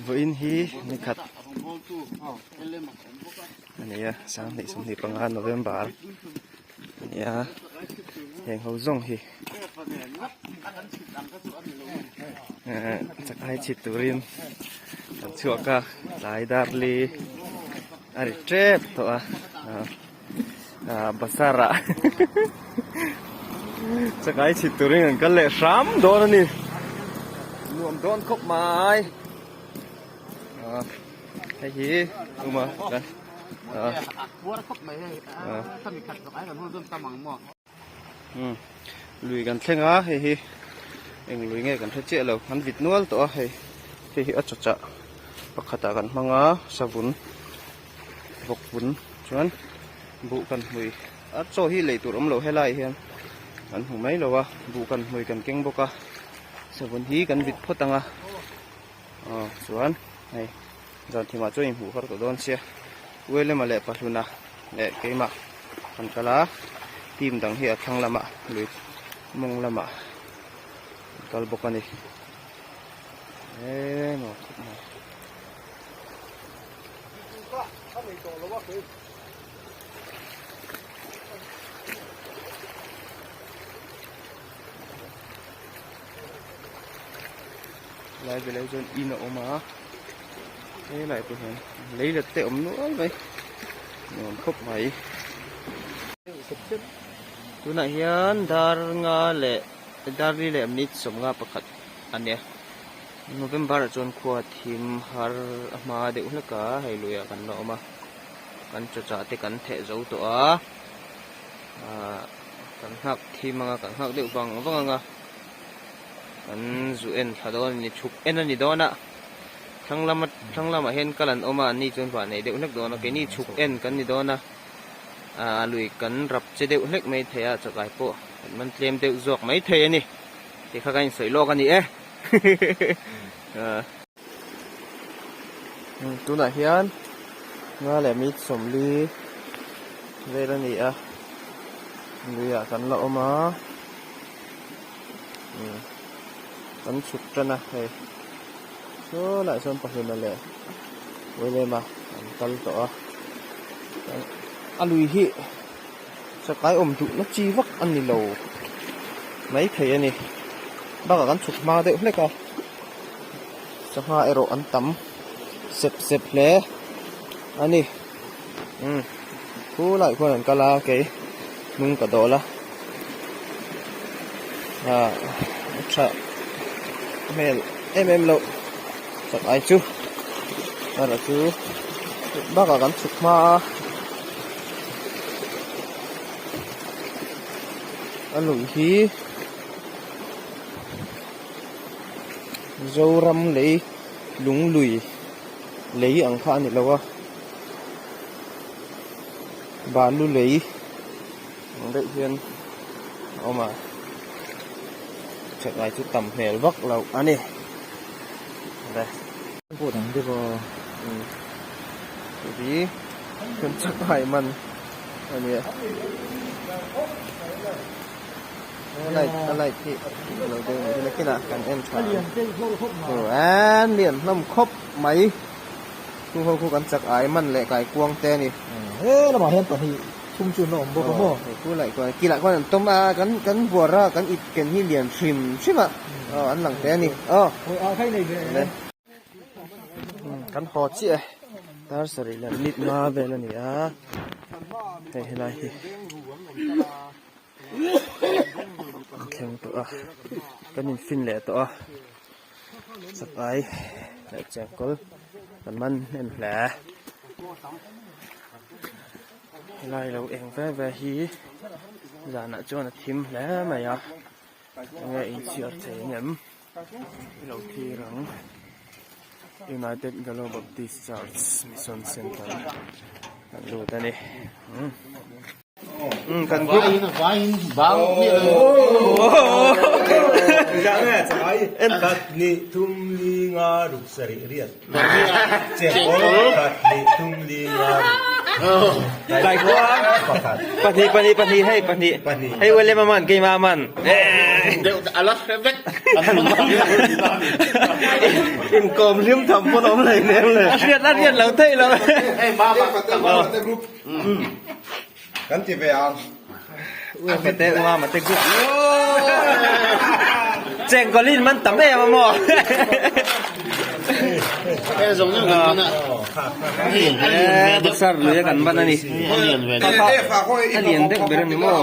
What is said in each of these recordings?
Vawiin hi nikhat a ni a 2025 November a ni a heng ho zawng hi eh chakai chhit turin an chhuak a tlai dar li a ri tep tawh a ah bazar ah chakai chhit turin an kal leh hram dawn a ni nuam dawn khawp mai ah hei hi uma ah umm lui kan thleng a hei hi eng lui nge kan hre chiah lo an vit nual tawh a hei hei hi a chawchah pakhatah kan hmang a savun vawk vun chuan buh kan hmui a chaw hi lei tur awm lo helai hian kan hmu mai lo a buh kan hmui kan keng bawk a savun hi kan vit phawt ang a aw chuan hei zan thimah chuan inhmuh har tawh dawn sia Uelema leh Pahluna leh keimah kan kal a team dang hi a thlang lamah lui mawng lamah an kal bawk a ni emaw khawp mai. Lai veleh chuan in a awm a helai pawh hian lei let te awm nual mai nuam khawp mai tunah hian dar nga leh dar li leh minute sawmnga pakhat a nia November ah chuan khua thim har a hma deuh hlek a hei luiah kan la awm a kan chawchah te kan theh zo tawh a ahh kan nghak thim ang a kan nghak deuh vang vang ang a. Kan zu en thla dawn a ni chhuk en a ni dawn a thlang lama thlang lamah hian kal an awm a an ni chuan vah nei deuh hlek dawn a keini chhuk en kan ni dawn a ah lui kan rap che deuh hlek mai thei a chakai pawh kan man tlem deuh zawk mai thei a ni tih kha ka insawi lawk a ni e tunah hian nga leh mi sawmli vel a ni a luiah kan la awm a. Kan chhuk tan a hei saw laiah sawn pahluna leh William-a an kal tawh a a lui hi chakai awm duhna chi vak a ni lo maithei a ni bakah kan chhuk hma deuh hlek a sangha erawh an tam sep sep hle a ni umm khulaiah khuan an kal a kei hnung ka dawl a. Ah a tha hmel em em loh chak ai chu erawh chu bakah kan chhuk hma a a lui hi Zoram lei lung lui lei ang kha a ni lo a balu lei. Ang daih hian a awm a chakai chu tam hmel vak loh a ni le pawh dang deuh a umm hi kan chakai man a nia a light a light hi a lo deuh mai nakinah kan en tha ang aw an lian hlawm khawp mai khu ho khu kan chakai man leh kaikuang te a ni he lamah hian pahnih. Thum chu an la awm bawk a maw? Hei khu laih kuan kilah khuan an tawm a kan kan buar a kan ip ken hi lian hrim hrim a aw an lang teh a ni aw. Hawi ah kha i nei ve e. Kan haw chiah e dar sarih leh minute nga vel a ni a hei helai hi an thleng tawh a kan in fin leh tawh a chakai leh chengkawl kan man hnem hle. Helai lo eng ve ve hi zanah chuan a thim hle mai a enge inchhiar thei ang em i lo thlir ang United Galo Baptist Church Mission Center kan lut a ni. Kan group Kaikuang pahnih pahnih pahnih hei pahnih hei William a man keimah a man. Deuh a la hre vek. Inkawm hlim tham pawn a awm hlei nem le. A hriat a hriat lo theih lo. Hei mama mama te group. Kan ti ve ang. Uiama te uama te group. Chengkawlin man tam em a maw. Hei zawng zawng kan ban a. Eh boxer lui a kan ban a ni. A lian deuh ber a ni maw.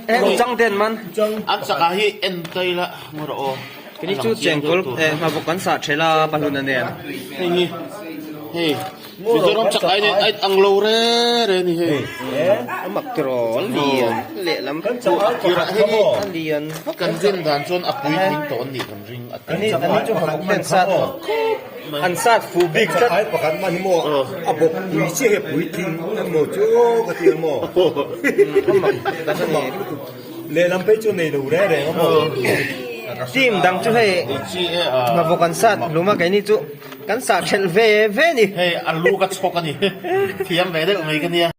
Eh uchang te an man. An chakah hi en tai la maw rawh aw. Kini chu chengkawl eh hmabawk kan sah thel a pahlun a nen. Hei hi hei Mizoram chak ai nen ai ang lo re re ni hei. A mak tiraw a lian lehlam a lian vak. Kan rin dan chuan a puitling tawh an nih kan ring a ti. Ani chu hmabawk ten sat an sat fu bik tlat. Ai pakhat man hi maw a bawk pui chiah hi a puitling emaw chu ka ti ang maw. A mak tak a ni. Lehlam phei chu nei lo reng reng a maw. Team dang chu hei hmabawk an sat hlum a keini chu kan sah thelh ve ve a ni. Hei a lu ka chhawk a ni. Thiam ve deuh mai ka nia.